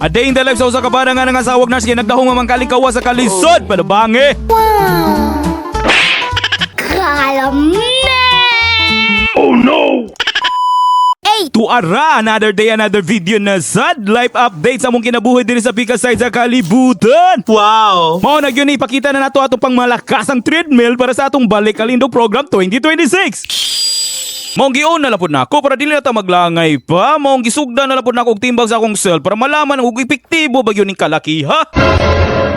A day in the life sa usa ka bana nga nangasawag nurse kay nagdahong mamang kalikawa sa kalisod panabangi. Kalame! Eight. Tuara, another day, another video na sad life update sa among kinabuhi diri sa Pika side sa kalibutan. Wow! Mao na gyud ni ipakita na nato atong pangmalakasang treadmill para sa atong Balik Kalindog Program 2026. Maong giuna na lapod nako para dili na ta maglangay pa. Maong gisugdan na lapod nako og timbang sa akong cell para malaman og epektibo ba gyud ning kalakiha.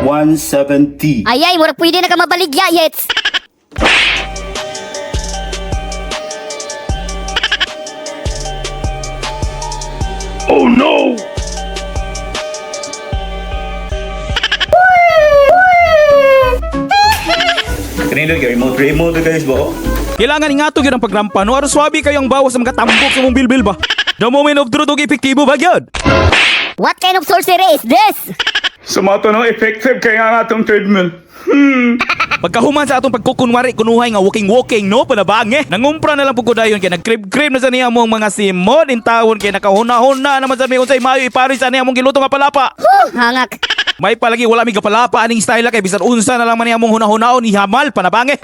170. Ayay, murag pwede na ka mabaligya, Yets. Kanino kay remote remote guys ba? Kailangan ingato gyud ang pagrampa no aron swabe kayo ang bawas sa mga tambok sa mong bilbil ba. The moment of truth og epektibo ba gyud? What kind of sorcery is this? Sa mga to no, effective kay nga atong treadmill. Pagkahuman sa atong pagkukunwari kunuhay nga walking walking no panabangi. Nangumpra na lang pud ko dayon kay nagkrib-krib na sa niya mong mga simon in tawon kay nakahuna-huna naman sa mi unsay maayo ipari sa niya mong giluto nga palapa. Huh, hangak. May palagi wala mi gapalapa aning style kay bisan unsa na lang man niya mong hunahunaon ihamal panabangi.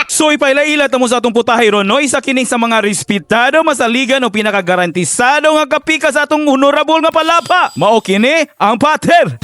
So ipaila-ila ta mo sa atong putahe ron no, isa kini sa mga respetado, masaligan o pinakagarantisado nga kapika sa atong honorable nga palapa. Mao kini ang pater.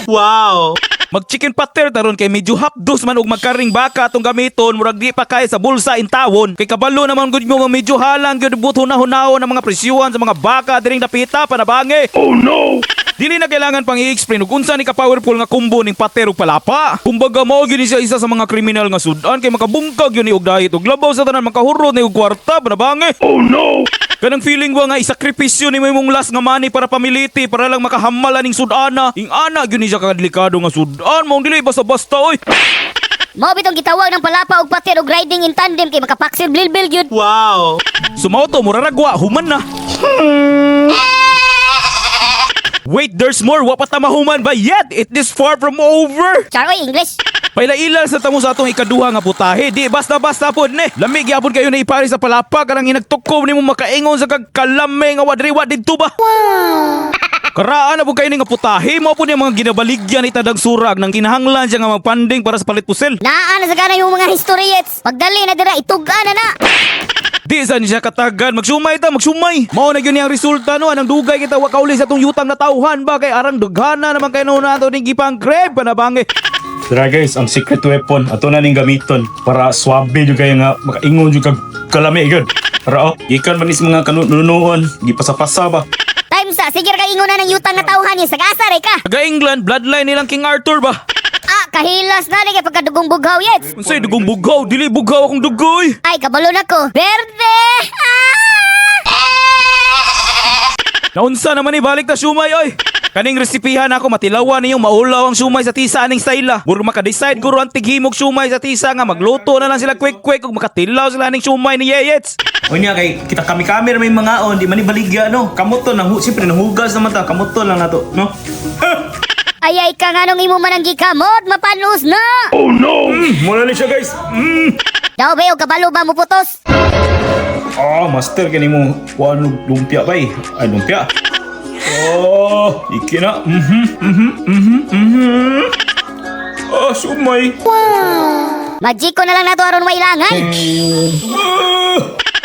Wow! Mag chicken pater taron kay medyo hapdos man og magkaring baka atong gamiton, murag di pa kay sa bulsa intawon kay kabalo naman gud mo nga medyo halang gyud but hunahunahon ang mga presyuhan sa mga baka diring dapita panabangi. Oh no! Dili na kailangan pang i-explain ug unsa ni ka powerful nga combo ning pater ug palapa. Kumbaga mao gyud ni siya isa sa mga kriminal nga sudan kay makabungkag gyud ni og diet ug labaw sa tanan makahurot ni og kwarta panabangi. Kanang feeling ba nga isakripisyo ni mo imong last nga money para pamiliti para lang makahamal aning sudana. Ing ana gyud ni siya kadelikado nga sudan mao dili basta-basta oy. Mao bitong gitawag ng palapa og pater og riding in tandem kay makapaksil bilbil gyud. Wow! Sumauto muraragwa human na. Wait, there's more. Wa pa ta mahuman ba yet? It is far from over. Char oy, English. Paila-ila sa tamo sa atong ikaduha nga putahe. Di basta-basta pod ni. Lami gyapon kayo na ipari sa palapa karang hinagtukob nimo makaingon sa kagkalame nga wadriwa didto ba. Karaan na po kayo ni nga putahe. Mao po niya mga ginabaligyan ni Tadang Surag nang kinahanglan siya nga magpanding para sa palit pusil. Naa na sa ganay yung mga history, Yets. Pagdali na dira, ituga na na. Di sa niya katagan, magsumay ta, magsumay. Mao na gyud ni ang resulta no, anang dugay kita wa kauli sa atong yutang na tawhan ba kay arang dughana naman kay no nato ning gipang grab panabangi. Tara guys, ang secret weapon ato na ning gamiton para swabe jud kayo nga makaingon jud kag kalami gyud. Para oh, gikan man is mga kanunuon, gipasapasa ba. Time sa, sige ra kay ingon na ng yutang nga tawhan niya. Sagasa ray ka. Taga England, bloodline nilang King Arthur ba? Ah, kahilas na ni kay pagkadugong bughaw, Yets. Unsay dugong bugaw, dili bugaw akong dugoy. Ay, kabalo na ko. Berde! Ah! Naunsa naman ni balik ta siumay oy. Kaning resipihan ako matilawan niyong maulaw ang siumay sa tisa aning style. Murag maka-decide guro ang tighimog siumay sa tisa nga magluto na lang sila quick quick ug makatilaw sila ning siumay ni Yeyets. Unya kay kita kami kami may mga on, di man ni baligya no. Kamuto nang siyempre nanghugas naman ta, kamuto lang nato, no. Ayay ka nga nung imo man ang gikamot, mapanus na! Muna ni siya guys. Daw ba yung kabalo ba mo putos? Ah, master kani mo kuan og lumpia bay. Ay lumpia. Oh, iki na. Ah, sumay. Magiko na lang nato aron mailangay.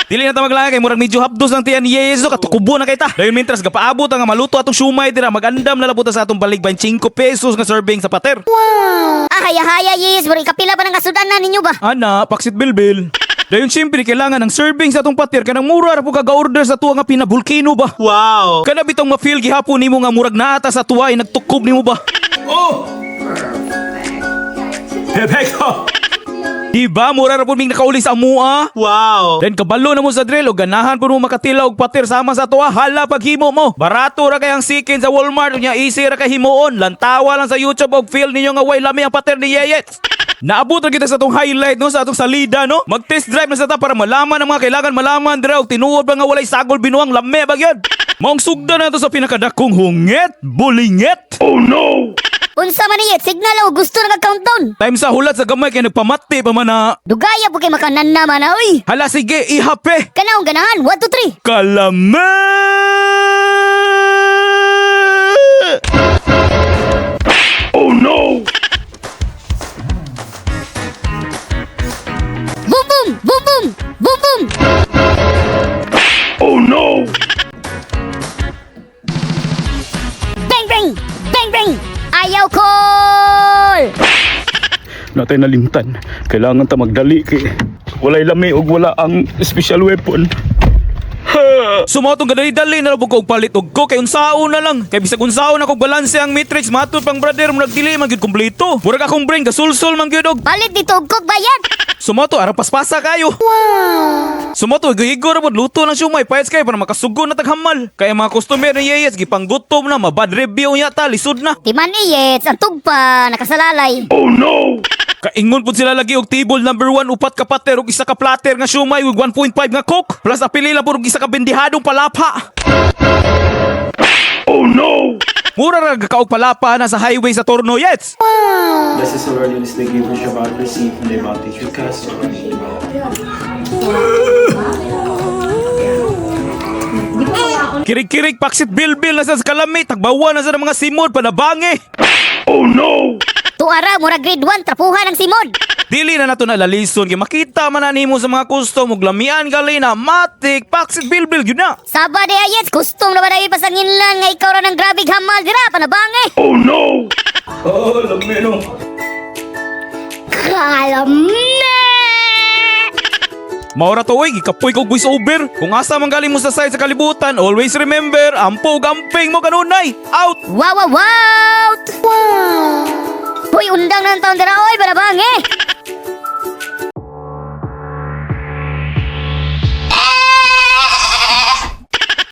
Dili na ta maglangay kay murag medyo hapdos ang tiyan ni Yeyets do katukubo na kay ta. Dayon mintras gapaabot ang nga maluto atong siumay dira magandam na labuta sa atong balig 25 pesos nga serving sa pater. Ah, haya-haya, yes, bro. Ikapila pa ng kasudan na ninyo ba? Ana, paksit bilbil. Dayon siyempre kailangan ng serving sa atong pater kanang mura ra po kaga-order sa tuwa nga pinabulkino ba. Wow! Kana bitong ma-feel gihapon nimo nga murag naata sa tuwa ay nagtukob nimo ba? Oh! Perfecto. Diba mura ra pud ming nakauli sa amua? Wow! Then kabalo na mo sa drill o ganahan pud mo makatilaw og pater sama sa tuwa, hala paghimo mo. Barato ra kay ang sikin sa Walmart unya easy ra kay himuon. Lantawa lang sa YouTube og feel ninyo nga way lami ang pater ni Yeyet. Naabot ra kita sa atong highlight no sa atong salida no. Mag-test drive na sa ta para malaman ang mga kailangan malaman dira og tinuod ba nga walay sagol binuang lami ba gyud. Maong sugdan na to sa pinakadakong hunget, bulinget. Unsa man ni signal o gusto na countdown. Time sa hulat sa gamay kay nagpamati pa man na. Dugaya po kay makanan naman na, oy. Hala sige, ihape. Kanaong ganahan, 1, 2, 3. Kalame! Natay nalimtan. Kailangan ta magdali kay walay lami og wala ang special weapon. So mao tong gadali-dali na labog ko og palit og ko kay unsaon na lang. Kay bisag unsaon ako balanse ang matrix matud pang brother, murag dili man gyud kumpleto. Murag akong brain gasulsul man gyud og Palit dito og coke bayad. Sumoto, arang paspasa kayo. Sumoto, higo ra pod luto ng siomay payats kayo para makasugo na taghamal. Kaya mga customer ni Yeyes gipanggutom na, mabad review niya ta, lisod na. Timan iyets, ang tugpa, nakasalalay. Kaingon pud sila lagi og table number 1, upat ka pater og isa ka platter nga siomay ug 1.5 nga coke. Plus apili lang pud og isa ka bendihadong palapa. Oh no! Mura ra ka og palapa na sa highway sa Torno Yets. Bless us, O Lord, and this the gift which we are about to receive from thy bounty through Christ our Lord. Kirig-kirig paksit bilbil na sa kalami, tagbawa na sa mga simod panabangi. Oh no! Tuara, mura grade 1, trapuhan ang simod. Dili na nato na lalison kay makita man na nimo sa mga custom ug lamian gali na matik paksit bilbil gyud na. Saba de ayets, kustom na ba na ipasanginlan nga ikaw ra ng grabig hamal dira, panabangi. Oh no! Oh, lami no. Kalame! Maura to oy, gikapoy kog voice over. Kung asa man galing mo sa side sa kalibutan, always remember, ampo ug amping mo kanunay. Out. Wow, wow, wow! Hoy, undang na ang taon dira, oy, panabangi.